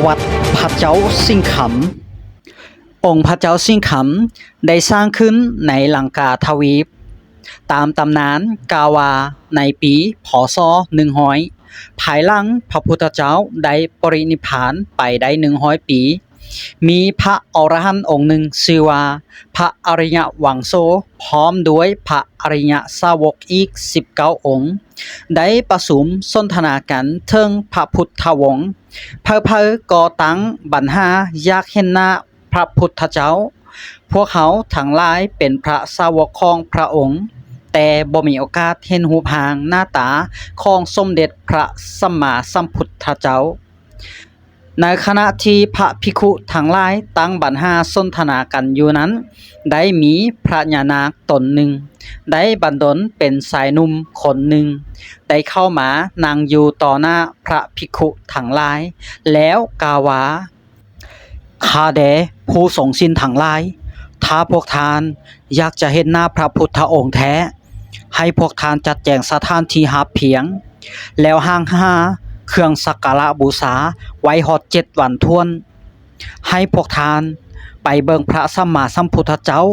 ວັດພະເຈົ້າສິງຄຳ. ອົງພະເຈົ້າສິງຄຳໄດ້ສ້າງຂຶ້ນໃນລັງກາທະວີບ. ຕາມຕຳນານກ່າວວ່າ ໃນປີ ພ.ສ. ໜຶ່ງຮ້ອຍ ພາຍຫຼັງພະພຸດທະເຈົ້າໄດ້ປະລິນິບພານໄປໄດ້ໜຶ່ງຮ້ອຍປີ, ມີພະອໍລະຫັນອົງໜຶ່ງຊື່ວ່າ ພະອະລິຍະວັງໂສ ພ້ອມດ້ວຍພະອະລິຍະສາວົກອີກສິບເກົ້າອົງ ໄດ້ປະຊຸມສົນທະນາກັນເຖິງພະພຸດທະວົງ. ໃຜໆກໍຕັ້ງບັນຫາຢາກເຫັນໜ້າພະພຸດທະເຈົ້າ. ພວກເຮົາທັງຫຼາຍເປັນພະສາວົກຂອງພະອົງ, ແຕ່ບໍ່ມີໂອກາດເຫັນຮູບຮ່າງໜ້າຕາຂອງສົມເດັດພະສຳມາສຳພຸດທະເຈົ້າ. ໃນຂະນະທີ່ພະພິກຂຸທັງຫຼາຍຕັ້ງບັນຫາສົນທະນາກັນຢູ່ນັ້ນ, ໄດ້ມີພະຍານາກຕົນໜຶ່ງ ໄດ້ບັນດົນເປັນຊາຍໜຸ່ມຄົນໜຶ່ງ ໄດ້ເຂົ້າມານັ່ງຢູ່ຕໍ່ໜ້າພະພິກຂຸທັງຫຼາຍ ແລ້ວກ່າວວ່າ, ຂ້າແດ່ຜູ້ຊົງສິນທັງຫຼາຍ, ຖ້າພວກທ່ານຢາກຈະເຫັນໜ້າພະພຸດທະອົງແທ້, ໃຫ້ພວກທ່ານຈັດແຈງສະຖານທີ່ຮາບພຽງ ແລ້ວຫ້າງຫາເຄື່ອງສັກກາລະບູຊາໄວ້ຮອດເຈັດວັນຖ້ວນ. ໃຫ້ພວກທ່ານໄປເບິ່ງພະສຳມາສຳພຸດທະເຈົ້າ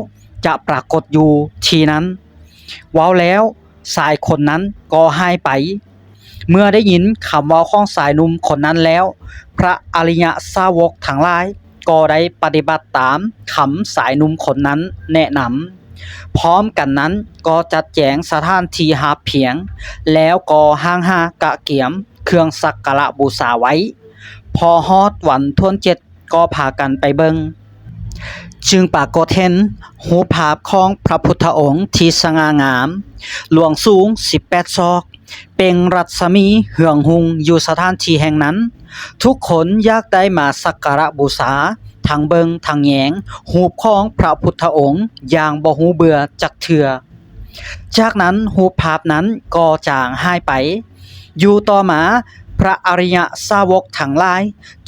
ຈະປາກົດຢູ່ທີ່ນັ້ນ. ເວົ້າແລ້ວ, ຊາຍຄົນນັ້ນກໍຫາຍໄປ. ເມື່ອໄດ້ຍິນຄຳເວົ້າຂອງຊາຍໜຸ່ມຄົນນັ້ນແລ້ວ, ພະອະລິຍະສາວົກທັງຫຼາຍກໍໄດ້ປະຕິບັດຕາມຄຳຊາຍໜຸ່ມຄົນນັ້ນແນະນຳ. ພ້ອມກັນນັ້ນກໍຈັດແຈງສະຖານທີ່ຮາບພຽງ, ແລ້ວກໍຫ້າງຫາກະກຽມເຄື່ອງສັກກາລະບູຊາໄວ້. ພໍຮອດວັນຖ້ວນເຈັດ ກໍພາກັນໄປເບິ່ງ, ຈຶ່ງປາກົດເຫັນຮູບພາບຂອງພະພຸດທະອົງທີ່ສະຫງ່າງາມ, ຫຼວງສູງສິບແປດສອກ, ເປັ່ງລັດສະໝີເຮືອງຮຸ່ງຢູ່ສະຖານທີ່ແຫ່ງນັ້ນ. ທຸກຄົນຢາກໄດ້ມາສັກກາລະບູຊາ, ທັງເບິ່ງທັງແຍງຮູບຂອງພະພຸດທະອົງຢ່າງບໍ່ຮູ້ເບື່ອຈັກເທື່ອ. ຈາກນັ້ນຮູບພາບນັ້ນກໍຈາງຫາຍໄປ. ຢູ່ຕໍ່ມາ, ພະອະລິຍະສາວົກທັງຫຼາຍ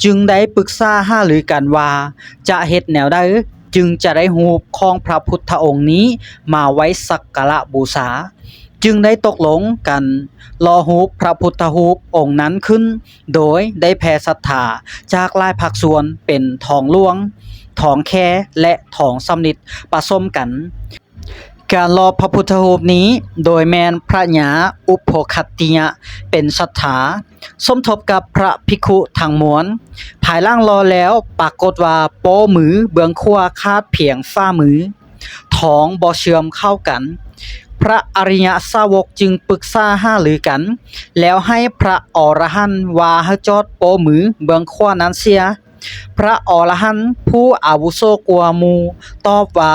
ຈຶ່ງໄດ້ປຶກສາຫາລືກັນວ່າ ຈະເຮັດແນວໃດຈຶ່ງຈະໄດ້ຮູບຂອງພະພຸດທະອົງນີ້ມາໄວ້ສັກກາລະບູຊາ, ຈຶ່ງໄດ້ຕົກລົງກັນຫຼໍ່ຮູບພະພຸດທະຮູບອົງນັ້ນຂຶ້ນ, ໂດຍໄດ້ແຜ່ສັດທາຈາກຫຼາຍພາກສ່ວນເປັນທອງຫຼວງ, ທອງແຄ ແລະ ທອງສຳລິດປະສົມກັນ. ການຫຼໍ່ພະພຸດທະຮູບນີ້ໂດຍແມ່ນພະຍາອຸໂພຄັດຕິຍະເປັນສັດທາ ສົມທົບກັບພະພິກຂຸທັງມວນ. ພາຍຫຼັງຫຼໍ່ແລ້ວປາກົດວ່າໂປ້ມືເບື້ອງຂວາຂາດພຽງຝ່າມື, ທອງບໍ່ເຊື່ອມເຂົ້າກັນ. ພະອະລິຍະສາວົກຈຶ່ງປຶກສາຫາລືກັນ ແລ້ວໃຫ້ພະອໍລະຫັນວ່າໃຫ້ຈອດໂປ້ມືເບື້ອງຂວານັ້ນເສຍ. ພະອໍລະຫັນຜູ້ອາວຸໂສກວ່າໝູ່ຕອບວ່າ,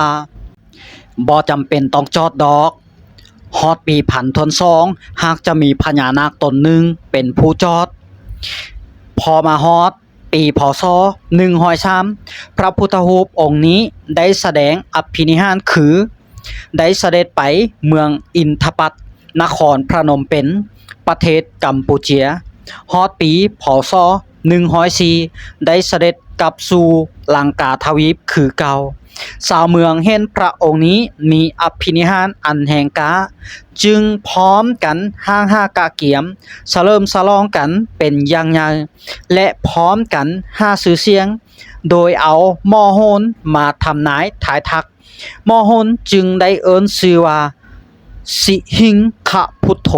ບໍ່ຈຳເປັນຕ້ອງຈອດດອກ. ຮອດປີພັນຖ້ວນສອງ ຫາກຈະມີພະຍານາກຕົນໜຶ່ງເປັນຜູ້ຈອດ. ພໍມາຮອດປີ ພ.ສ. ໜຶ່ງຮ້ອຍສາມ ພະພຸດທະຮູບອົງນີ້ໄດ້ສະແດງອະພິນິຫານຄື ໄດ້ສະເດັດໄປເມືອງອິນທະປັດ, ນະຄອນພະນົມເປັນ, ປະເທດກຳປູເຈຍ. ຮອດປີ ພ.ສ. ໜຶ່ງຮ້ອຍສີ່ ໄດ້ສະເດັດກັບສູ່ລັງກາທະວີບຄືເກົ່າ. ຊາວເມືອງເຫັນພະອົງນີ້ມີອະພິນິຫານອັນແຮງກ້າ, ຈຶ່ງພ້ອມກັນຫ້າງຫາກະກຽມສະເຫຼີມສະຫຼອງກັນເປັນຢ່າງໃຫຍ່ ແລະ ພ້ອມກັນຫາຊື່ສຽງ ໂດຍເອົາໝໍໂຫນມາທຳນາຍທາຍທັກ. ໝໍໂຫນຈຶ່ງໄດ້ເອີ້ນຊື່ວ່າ ສິຫິງຄະພຸດໂທ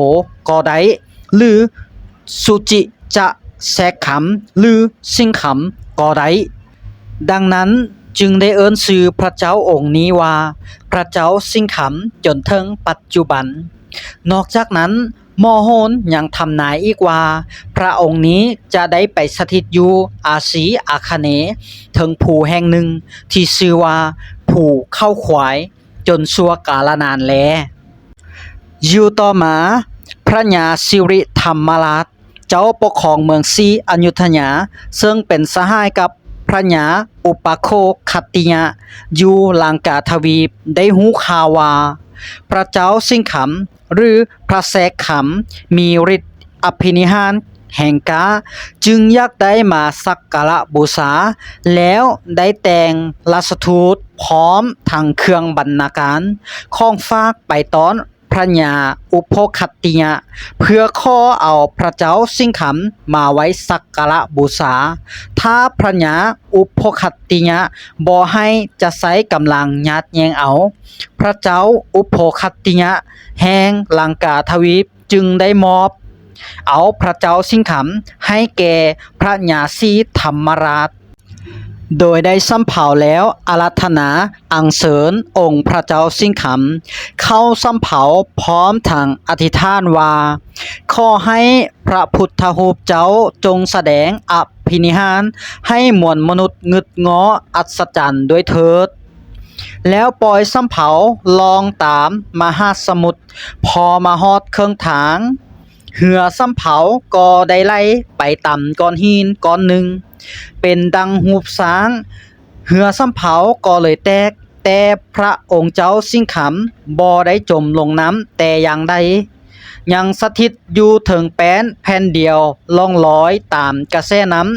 ກໍໄດ້ ຫຼື ສຸຈິຈະແຊກຄຳ ຫຼື ສິງຄຳກໍໄດ້. ດັ່ງນັ້ນຈຶ່ງໄດ້ເອີ້ນຊື່ພະເຈົ້າອົງນີ້ວ່າ ພະເຈົ້າສິງຄຳ ຈົນເຖິງປັດຈຸບັນ. ນອກຈາກນັ້ນ, ໝໍໂຫນຍັງທຳນາຍອີກວ່າ ພະອົງນີ້ຈະໄດ້ໄປສະຖິດຢູ່ອາຊີອາຄະເນ ເທິງພູແຫ່ງໜຶ່ງທີ່ຊື່ວ່າ ພູເຂົາຄວາຍ ຈົນຊົ່ວກາລະນານແລ. ຢູ່ຕໍ່ມາ, ພະຍາສິລິທຳມະລາດ ເຈົ້າປົກຄອງເມືອງສີອະຍຸດທະຍາ ເຊິ່ງເປັນສະຫາຍກັບພະຍາອຸປະໂຄຄັດຕິຍະ ຢູ່ລັງກາທະວີບ ໄດ້ຮູ້ຂ່າວວ່າ ພະເຈົ້າສິງຄຳ ຫຼື ພະແຊກຄຳ ມີລິດອະພິນິຫານແຮງກ້າ ຈຶ່ງຢາກໄດ້ມາສັກກາລະບູຊາ ແລ້ວໄດ້ແຕ່ງລາຊະທູດ ພ້ອມທັງເຄື່ອງບັນນາການ ຂອງຝາກໄປຕ້ອນພ ພະຍາອຸໂພຄັດຕິຍະ ເພື່ອຂໍເອົາພະເຈົ້າສິງຄຳມາໄວ້ສັກກາລະບູຊາ. ຖ້າພະຍາອຸໂພຄັດຕິຍະບໍ່ໃຫ້ ຈະໃຊ້ກຳລັງຍາດແຍ່ງເອົາ. ພະເຈົ້າອຸໂພຄັດຕິຍະແຫ່ງລັງກາທະວີບ ຈຶ່ງໄດ້ມອບເອົາພະເຈົ້າສິງຄຳໃຫ້ແກ່ພະຍາສີທຳມະລາດ ໂດຍໄດ້ສຳເພົາແລ້ວອາລາທະນາອັນເຊີນອົງພະເຈົ້າສິງຄຳເຂົ້າສຳເພົາ ພ້ອມທັງອະທິຖານວ່າ ຂໍໃຫ້ພະພຸດທະຮູບເຈົ້າຈົ່ງສະແດງອະພິນິຫານໃຫ້ມວນມະນຸດງຶດງໍ້ອັດສະຈັນດ້ວຍເທີດ. ແລ້ວປ່ອຍສຳເພົາລ່ອງຕາມມະຫາສະໝຸດ. ພໍມາຮອດເຄິ່ງທາງ, ເຮືອສຳເພົາກໍໄດ້ໄຫຼໄປຕຳກ້ອນຫີນກ້ອນໜຶ່ງ ເປັນດັ່ງຮູບຊ້າງ. ເຮືອສຳເພົາກໍເລີຍແຕກ, ແຕ່ພະອົງເຈົ້າສິງຄຳບໍ່ໄດ້ຈົມລົງນ້ຳແຕ່ຢ່າງໃດ, ຍັງສະຖິດຢູ່ເທິງແປ້ນແຜ່ນດຽວ ລ່ອງລອຍຕາມກະແສນ້ຳ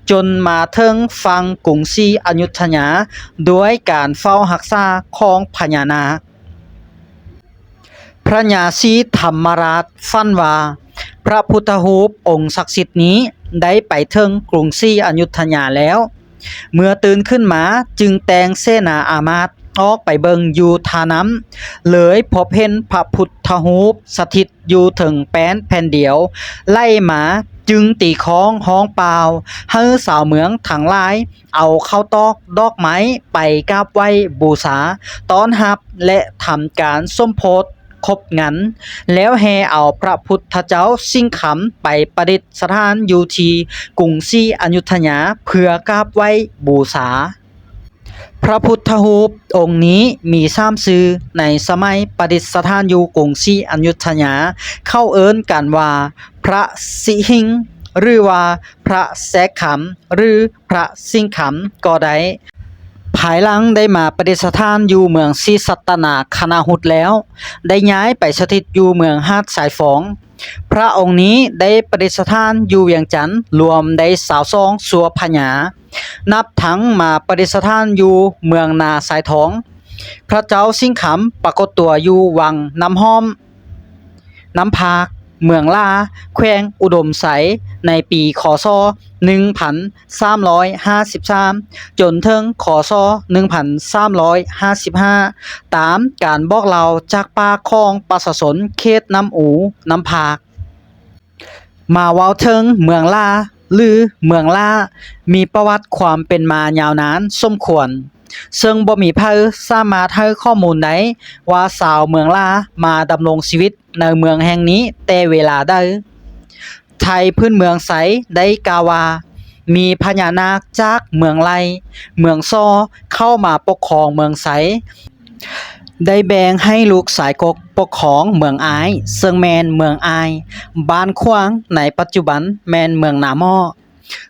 ຈົນມາເຖິງຝັ່ງກຸງສີອະຍຸດທະຍາ ດ້ວຍການເຝົ້າຮັກສາຂອງພະຍານາກ. ພະຍາສີທຳມະລາດຝັນວ່າ ພະພຸດທະຮູບອົງສັກສິດນີ້ໄດ້ໄປເຖິງກຸງສີອະຍຸດທະຍາແລ້ວ. ເມື່ອຕື່ນຂຶ້ນມາຈຶ່ງແຕ່ງເສນາອາມາດອອກໄປເບິ່ງຢູ່ທ່ານ້ຳ, ເລີຍພົບເຫັນພະພຸດທະຮູບສະຖິດຢູ່ເທິງແປ້ນແຜ່ນດຽວໄຫຼມາ, ຈຶ່ງຕີຄ້ອງຮ້ອງປ່າວໃຫ້ຊາວເມືອງທັງຫຼາຍ ເອົາເຂົ້າຕອກດອກໄມ້ໄປກາບໄຫວ້ບູຊາຕ້ອນຮັບ ແລະ ທຳການສົມໂພດຄົບງັນ, ແລ້ວແຫ່ເອົາພະພຸດທະເຈົ້າສິງຄຳໄປປະດິດສະຖານຢູ່ທີ່ກຸງສີອະຍຸດທະຍາ ເພື່ອກາບໄຫວ້ບູຊາ. ພະພຸດທະຮູບອົງນີ້ມີສາມຊື່ໃນສະໄໝປະດິດສະຖານຢູ່ກຸງສີອະຍຸດທະຍາ. ເຂົາເອີ້ນກັນວ່າ ພະສິຫິງ ຫຼືວ່າ ພະແຊກຄຳ ຫຼື ພະສິງຄຳກໍໄດ້. ພາຍຫຼັງໄດ້ມາປະດິດສະຖານຢູ່ເມືອງສີສັດຕະນາຄະນະຫຸດແລ້ວ, ໄດ້ຍ້າຍໄປສະຖິດຢູ່ເມືອງຫາດຊາຍຟອງ. ພະອົງນີ້ໄດ້ປະດິດສະຖານຢູ່ວຽງຈັນລວມໄດ້ຊາວສອງຊົ່ວພະຍາ, ນັບທັງມາປະດິດສະຖານຢູ່ເມືອງນາຊາຍທອງ. ພະເຈົ້າສິງຄຳປາກົດຕົວຢູ່ວັງນ້ຳຫ້ອມ ນ້ຳພາກ ເມືອງຫຼາ ແຂວງອຸດົມໄຊ ໃນປີ ຄ.ສ. ໜຶ່ງພັນສາມຮ້ອຍຫ້າສິບສາມ ຈົນເຖິງ ຄ.ສ. ໜຶ່ງພັນສາມຮ້ອຍຫ້າສິບຫ້າ ຕາມການບອກເລົ່າຈາກປາກຂອງປະຊາຊົນເຂດນ້ຳອູ ນ້ຳພາກ. ມາເວົ້າເຖິງເມືອງຫຼາ ຫຼື ເມືອງຫຼາ ມີປະຫວັດຄວາມເປັນມາຍາວນານສົມຄວນ, ເຊິ່ງບໍ່ມີໃຜສາມາດໃຫ້ຂໍ້ມູນໄດ້ວ່າຊາວເມືອງຫຼາມາດຳລົງຊີວິດໃນເມືອງແຫ່ງນີ້ແຕ່ເວລາໃດ. ໄທພື້ນເມືອງໄຊໄດ້ກ່າວວ່າ ມີພະຍານາກຈາກເມືອງໄຫຼ, ເມືອງສໍ່ ເຂົ້າມາປົກຄອງເມືອງໄຊ, ໄດ້ແບ່ງໃຫ້ລູກຊາຍກົກປົກຄອງເມືອງອາຍ ເຊິ່ງແມ່ນເມືອງອາຍ, ບ້ານຂວາງໃນປັດຈຸບັນແມ່ນເມືອງນາໝໍ້,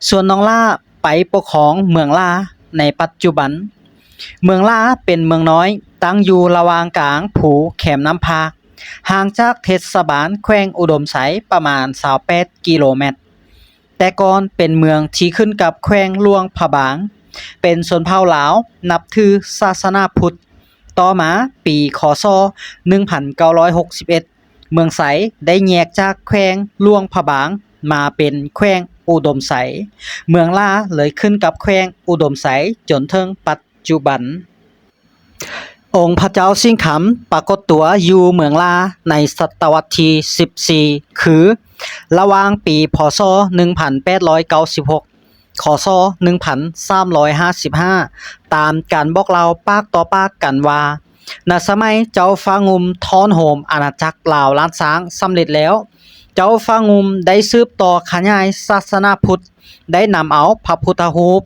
ສ່ວນນ້ອງຫຼ້າໄປປົກຄອງເມືອງຫຼາໃນປັດຈຸບັນ. ເມືອງຫຼາເປັນເມືອງນ້ອຍ ຕັ້ງຢູ່ລະຫວ່າງກາງພູແຄມນ້ຳພາກ, ຫ່າງຈາກເທດສະບານແຂວງອຸດົມໄຊປະມານຊາວແປດກິໂລແມັດ. ແຕ່ກ່ອນເປັນເມືອງທີ່ຂຶ້ນກັບແຂວງຫຼວງພະບາງ, ເປັນຊົນເຜົ່າລາວນັບຖືສາສະໜາພຸດ. ຕໍ່ມາປີ ຄ.ສ. ໜຶ່ງພັນເກົ້າຮ້ອຍຫົກສິບເອັດ ເມືອງໄຊໄດ້ແຍກຈາກແຂວງຫຼວງພະບາງມາເປັນແຂວງອຸດົມໄຊ, ເມືອງຫຼາເລີຍຂຶ້ນກັບແຂວງອຸດົມໄຊຈົນເຖິງປັດຈຸບັນ. ອົງພະເຈົ້າສິງຄຳປາກົດຕົວຢູ່ເມືອງຫຼາໃນສະຕະວັດທີສິບສີ່ ຄື ລະຫວ່າງປີ ພ.ສ. ໜຶ່ງພັນແປດຮ້ອຍເກົ້າສິບຫົກ ຄ.ສ. ໜຶ່ງພັນສາມຮ້ອຍຫ້າສິບຫ້າ ຕາມການບອກເລົ່າປາກຕໍ່ປາກກັນວ່າ ນະສະໄໝເຈົ້າຟ້າງຸ່ມທ້ອນໂຮມອານາຈັກລາວລ້ານຊ້າງສຳເລັດແລ້ວ, ເຈົ້າຟ້າງຸ່ມໄດ້ສືບຕໍ່ຂະຫຍາຍສາສະໜາພຸດ, ໄດ້ນຳເອົາພະພຸດທະຮູບ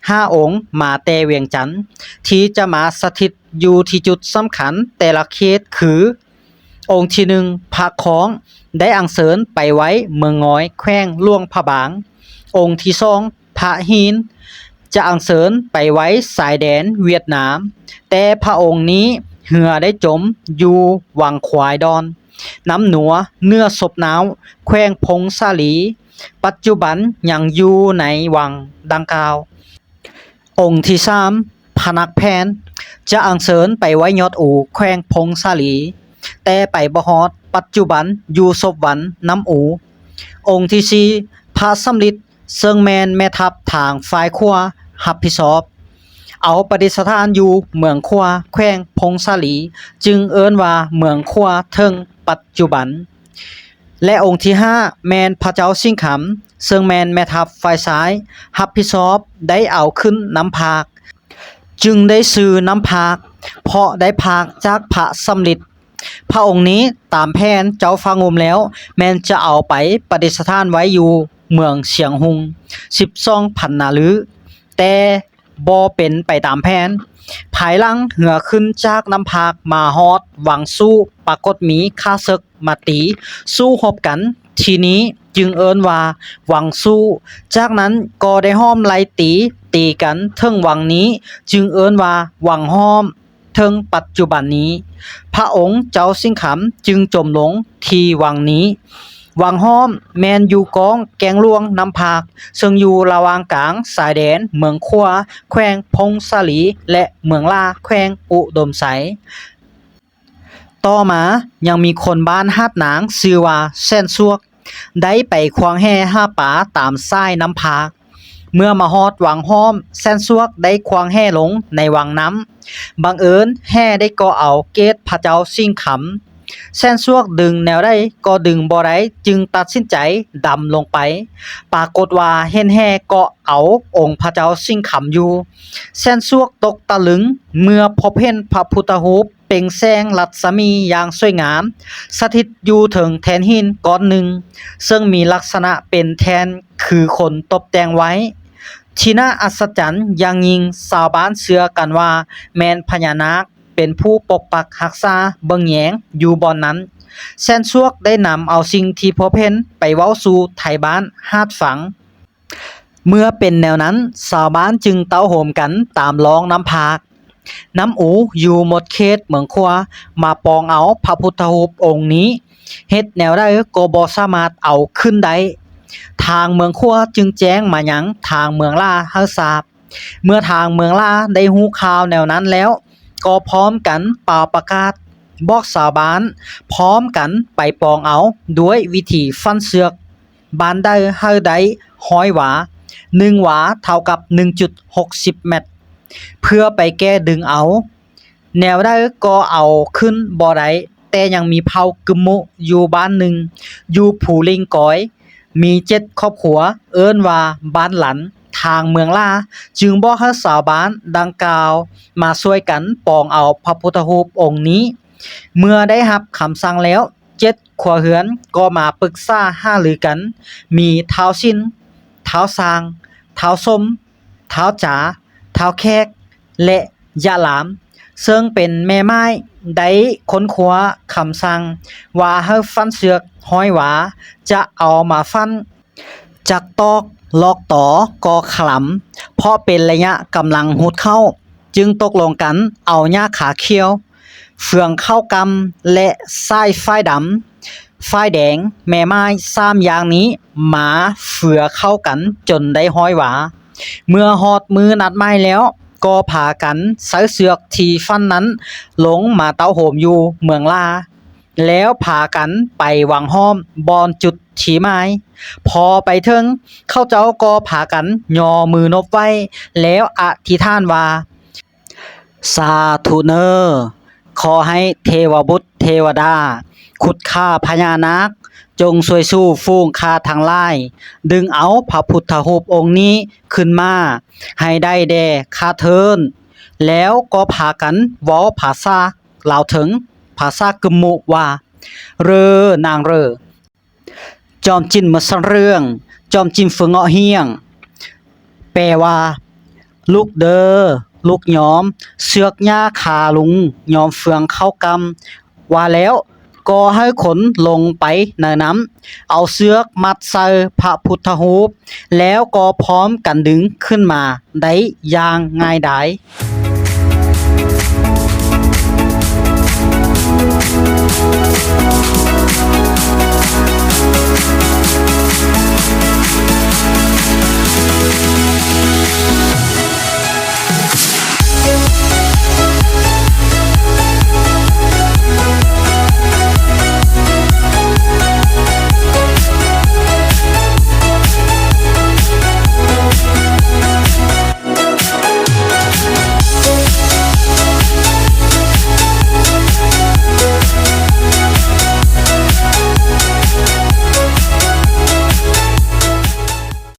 ຫ້າອົງມາແຕ່ວຽງຈັນ ທີ່ຈະມາສະຖິດຢູ່ທີ່ຈຸດສຳຄັນແຕ່ລະເຂດຄື ອົງທີໜຶ່ງ ພະຄ້ອງ ໄດ້ອັນເຊີນໄປໄວ້ເມືອງງອຍ ແຂວງຫຼວງພະບາງ, ອົງທີສອງ ພະຫີນ ຈະອັນເຊີນໄປໄວ້ຊາຍແດນຫວຽດນາມ, ແຕ່ພະອົງນີ້ເຮືອໄດ້ຈົມຢູ່ວັງຄວາຍດອນ ນ້ຳນົວ ເໜືອສົບນ້າວ ແຂວງຜົ້ງສາລີ, ປັດຈຸບັນຍັງຢູ່ໃນວັງດັ່ງກ່າວ. ອົງທີສາມ ພະນັກແຜນ ຈະອັນເຊີນໄປໄວ້ຍອດອູ ແຂວງຜົ້ງສາລີ, ແຕ່ໄປບໍ່ຮອດ, ປັດຈຸບັນຢູ່ສົບວັນນ້ຳອູ. ອົງທີສີ່ ພະສຳລິດ ເຊິ່ງແມ່ນແມ່ທັບທາງຝ່າຍຂວາຮັບຜິດຊອບ ເອົາປະດິດສະຖານຢູ່ເມືອງຂວາ ແຂວງຜົ້ງສາລີ ຈຶ່ງເອີ້ນວ່າເມືອງຂວາເຖິງປັດຈຸບັນ. ແລະ ອົງທີຫ້າ ແມ່ນພະເຈົ້າສິງຄຳ ເຊິ່ງແມ່ນແມ່ທັບຝ່າຍຊ້າຍຮັບຜິດຊອບ ໄດ້ເອົາຂຶ້ນນ້ຳພາກ ຈຶ່ງໄດ້ຊື່ນ້ຳພາກ ເພາະໄດ້ພາກຈາກພະສຳລິດ. ພະອົງນີ້ຕາມແຜນເຈົ້າຟ້າງຸ່ມແລ້ວ ແມ່ນຈະເອົາໄປປະດິດສະຖານໄວ້ຢູ່ເມືອງຊຽງຮຸ່ງ ສິບສອງພັນນາລື ແຕ່ບໍ່ເປັນໄປຕາມແຜນ. ພາຍຫຼັງເຮືອຂຶ້ນຈາກນ້ຳພາກມາຮອດວັງສູ້ ປາກົດມີຂ້າເສິກມາຕີສູ້ຮົບກັນ ທີ່ນີ້ຈຶ່ງເອີ້ນວ່າວັງສູ້. ຈາກນັ້ນກໍໄດ້ຫ້ອມໄລ່ຕີ, ຕີກັນເຖິງວັງນີ້ ຈຶ່ງເອີ້ນວ່າວັງຫ້ອມ ເຖິງປັດຈຸບັນນີ້. ພະອົງເຈົ້າສິງຄຳຈຶ່ງຈົມລົງທີ່ວັງນີ້. ວັງຫ້ອມແມ່ນຢູ່ກ້ອງແກ້ງຫຼວງນ້ຳພາກ ເຊິ່ງຢູ່ລະຫວ່າງກາງຊາຍແດນເມືອງຂວາ ແຂວງຜົ້ງສາລີ ແລະ ເມືອງຫຼາ ແຂວງອຸດົມໄຊ. ຕໍ່ມາຍັງມີຄົນບ້ານຫາດນາງ ຊື່ວ່າແສນສວກ ໄດ້ໄປຂວາງແຫຫາປາຕາມສາຍນ້ຳພາກ. ເມື່ອມາຮອດວັງຫ້ອມ, ແສນສວກໄດ້ຂວາງແຫລົງໃນວັງນ້ຳ. ບັງເອີນແຫໄດ້ເກາະເອົາເກດພະເຈົ້າສິງຄຳ. ແສນສວກດຶງແນວໃດກໍດຶງບໍ່ໄດ້, ຈຶ່ງຕັດສິນໃຈດຳລົງໄປ. ປາກົດວ່າເຫັນແຫເກາະເອົາອົງພະເຈົ້າສິງຄຳຢູ່. ແສນສວກຕົກຕະລຶງເມື່ອພົບເຫັນພະພຸດທະຮູບ ເປັ່ງແສງລັດສະໝີຢ່າງສວຍງາມ ສະຖິດຢູ່ເທິງແທ່ນຫີນກ້ອນໜຶ່ງ ເຊິ່ງມີລັກສະນະເປັນແທ່ນຄືຄົນຕົບແຕ່ງໄວ້. ທີ່ໜ້າອັດສະຈັນຢ່າງຍິ່ງ, ຊາວບ້ານເຊື່ອກັນວ່າແມ່ນພະຍານາກເປັນຜູ້ປົກປັກຮັກສາເບິ່ງແຍງຢູ່ບ່ອນນັ້ນ. ແສນສວກໄດ້ນຳເອົາສິ່ງທີ່ພົບເຫັນໄປເວົ້າສູ່ໄທບ້ານຫາດຟັງ. ເມື່ອເປັນແນວນັ້ນ, ຊາວບ້ານຈຶ່ງເຕົ້າໂຮມກັນຕາມລ່ອງນ້ຳພາກ, ນ້ຳອູຢູ່ໝົດເຂດເມືອງຂວາ ມາປອງເອົາພະພຸດທະຮູບອົງນີ້. ເຮັດແນວໃດກໍບໍ່ສາມາດເອົາຂຶ້ນໄດ້. ທາງເມືອງຂວາຈຶ່ງແຈ້ງມາຍັງທາງເມືອງຫຼາໃຫ້ຊາບ. ເມື່ອທາງເມືອງຫຼາໄດ້ຮູ້ຂ່າວແນວນັ້ນແລ້ວ, ກໍພ້ອມກັນປ່າວປະກາດບອກຊາວບ້ານ ພ້ອມກັນໄປປອງເອົາດ້ວຍວິທີຟັນເຊືອກ. ບ້ານໃດໃຫ້ໄດ້ຮ້ອຍຫວາ, ໜຶ່ງຫວາເທົ່າກັບໜຶ່ງຈຸດຫົກສິບແມັດ, ເພື່ອໄປແກ່ດຶງເອົາ. ແນວໃດກໍເອົາຂຶ້ນບໍ່ໄດ້, ແຕ່ຍັງມີເຜົ່າກຶມມຸຢູ່ບ້ານໜຶ່ງ ຢູ່ພູລິງກອຍ, ມີເຈັດຄອບຄົວ, ເອີ້ນວ່າບ້ານຫຼັນ. ທາງເມືອງຫຼາຈຶ່ງບອກໃຫ້ຊາວບ້ານດັ່ງກ່າວມາຊ່ວຍກັນປອງເອົາພະພຸດທະຮູບອົງນີ້. ເມື່ອໄດ້ຮັບຄຳສັ່ງແລ້ວ, ເຈັດຄົວເຮືອນກໍມາປຶກສາຫາລືກັນ, ມີທ້າວສິນ, ທ້າວຊ່າງ, ທ້າວສົມ, ທ້າວຈາ, ທ້າວແຂກ ແລະ ຍະລາມ, ເຊິ່ງເປັນແມ່ໝ້າຍ ໄດ້ຄົ້ນຄວ້າຄຳສັ່ງວ່າໃຫ້ຟັນເຊືອກຮ້ອຍຫວາ, ຈະເອົາມາຟັນຈັກຕອກ, ລອກຕໍກໍຂະລຳ, ເພາະເປັນໄລຍະກຳລັງຮຸດເຂົ້າ, ຈຶ່ງຕົກລົງກັນເອົາຫຍ້າຄາຂຽວ, ເຟືອງເຂົ້າກຳ ແລະ ສາຍຝ້າຍດຳ ຝ້າຍແດງ, ແມ່ໝ້າຍສາມຢ່າງນີ້ມາເຟືອເຂົ້າກັນຈົນໄດ້ຮ້ອຍຫວາ. ເມື່ອຮອດມື້ນັດໝາຍແລ້ວ, ກໍພາກັນໃຊ້ເຊືອກທີ່ຝັນນັ້ນລົງມາເຕົ້າໂຮມຢູ່ເມືອງຫຼາ, ແລ້ວພາກັນໄປວັງຫ້ອມ ບ່ອນຈຸດທີ່ໝາຍ. ພໍໄປເຖິງ, ເຂົາເຈົ້າກໍພາກັນຍໍມືນົບໄຫວ້ ແລ້ວອະທິຖານວ່າ, ສາທຸເນີ, ຂໍໃຫ້ເທວະບຸດເທວະດາ, ຂຸດຂ້າພະຍານາກ, ຈົ່ງຊ່ວຍສູ້ຝູງຂ້າທັງຫຼາຍ, ດຶງເອົາພະພຸດທະຮູບອົງນີ້ຂຶ້ນມາໃຫ້ໄດ້ແດ່ຂ້າເທີ້ນ. ແລ້ວກໍພາກັນເວົ້າພາສາລາວເທິງ, ພາສາກຶມມຸວ່າ, ເຣີນາງເຣີ, ຈອມຈິນມາສັນເລື່ອງ, ຈອມຈິນເຟືອງເງາະຫ່ຽງ, ແປວ່າ, ລຸກເດີ, ລຸກຍອມ, ເຊືອກຫຍ້າຄາລຸງ, ຍອມເຟືອງເຂົ້າກຳ. ວ່າແລ້ວກໍໃຫ້ຄົນລົງໄປໃນນ້ຳ, ເອົາເຊືອກມັດໃສ່ພະພຸດທະຮູບ, ແລ້ວກໍພ້ອມກັນດຶງຂຶ້ນມາໄດ້ຢ່າງງ່າຍດາຍ.